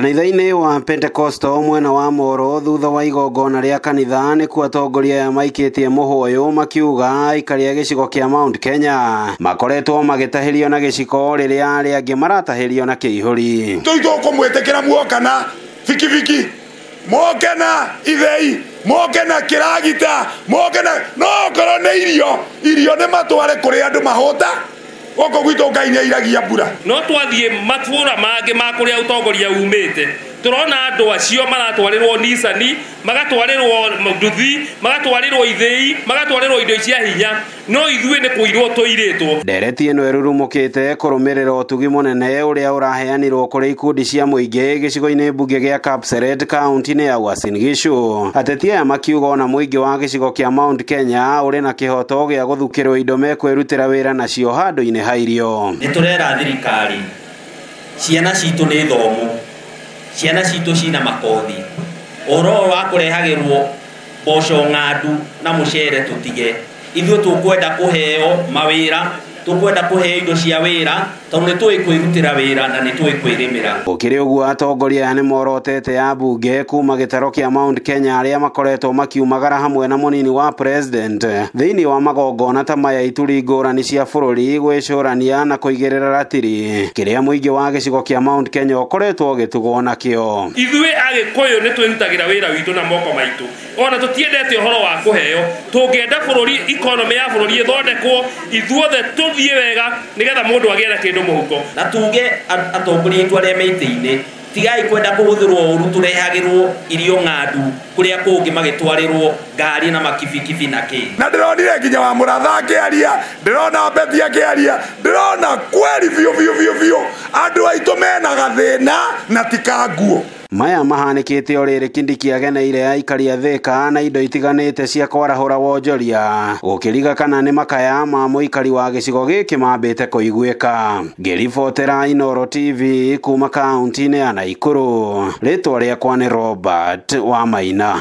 Kanitha-inĩ wa Pentecostal mwena wa Moro thutha wa igongona rĩa kanitha nĩkuo atongoria aya maikĩtie mũhũyũ makiuga aikari a gĩcigo kĩa Mount Kenya makoretwo magĩtahĩrio na gĩciko rĩrĩa arĩa angĩ maratahĩrio na kĩihũri. Tũitũkũmwĩtĩkĩra muoka na bikibiki, moke na ithei, moke na kĩragita, moke na no okorwo nĩ irio, irio nĩ matware kũrĩ andũ mahũta. Gũkũ gwitũ Ngai nĩ airagia mbura. No twathiĩ matũra mangĩ ma kũrĩa ũtongoria umĩte, tũrona andũ acio maratwarĩrwo Nissan, magatwarĩrwo nduthi, magatwarĩrwo ithĩi, magatwarĩrwo indo cia hinya, no ithuĩ nĩ kũirwo tũirĩtwo. Ndereti ĩno ĩrurumũkĩte kũrũmĩrĩra ũtugi mũnene ũrĩa ũraheanirwo kũrĩ ikundi cia mũingĩ gĩcigo-inĩ mbunge gĩa Kapseret kaunti-inĩ ya Uasin Gishu. Ateti aya makiuga ona mũingĩ wa gĩcigo kĩa Mount Kenya ũrĩ na kĩhoto gĩa gũthukĩrwo indo mekwĩrutĩra wĩra nacio handũ-inĩ ha irio. Nĩ tũrera thirikari ciana citũ nĩ thomu, ciana citũ cina makothi, ũhoro wa kũrehagĩrwo mboco ng'andu na mũcere tũtige. Ithuĩ tũkwenda kũheo mawĩra, tũkwenda kũheo indo cia wĩra, tondũ nĩ tũĩ kwĩrutĩra wĩra na nĩ tũĩ kwĩrĩmĩra. Gũkĩrĩ ũguo atongoria aya nĩ morotete ya mbunge kuma gĩtaro kĩa Mount Kenya arĩa makoretwo makiumagara hamwe na mũnini wa president thĩinĩ wa magongona ta maya ituri ngũrani cia bũrũri gwĩcũrania na kũigĩrĩra ratiri kĩrĩa mũingĩ wa gĩcigo kĩa Mount Kenya ũkoretwo ũgĩtugwo nakĩo. Ithuĩ Agĩkũyũ nĩ twĩrutagĩra wĩra witũ na moko maitũ, ona tũtiendete ũhoro wa kũheo. Tũngĩenda bũrũri, economy ya bũrũri ĩthondekwo, ithuothe tũthiĩ wega nĩgetha mũndũ agĩe na kĩndũ mũhuko. Na tuge atongoria aitũ arĩa me itĩ-inĩ, tigai kwenda kũhũthĩrwo ũru, tũrehagĩrwo irio ng'andu kũrĩa kũngĩ magĩtwarĩrwo ngari na makibikibi na kĩ. Na ndĩronire nginya wa Mũratha akĩaria, ndĩrona Betty akĩaria, ndĩrona kweri biũ biũ biũ biũ andũ aitũ mena gathĩna na ti ka nguo. Maya mahanĩkĩte o rĩrĩ Kindiki ageneire aikari a Thika na indo itiganĩte cia kwarahũra wonjoria gũkĩriga kana nĩ makaya ma mũikari wa gĩcigo gĩkĩ mambĩte kũiguĩka. Ngĩribotera Inooro TV kuma kaunti-inĩ ya Naikuru, rĩtwa rĩakwa nĩ Robert Wamaina.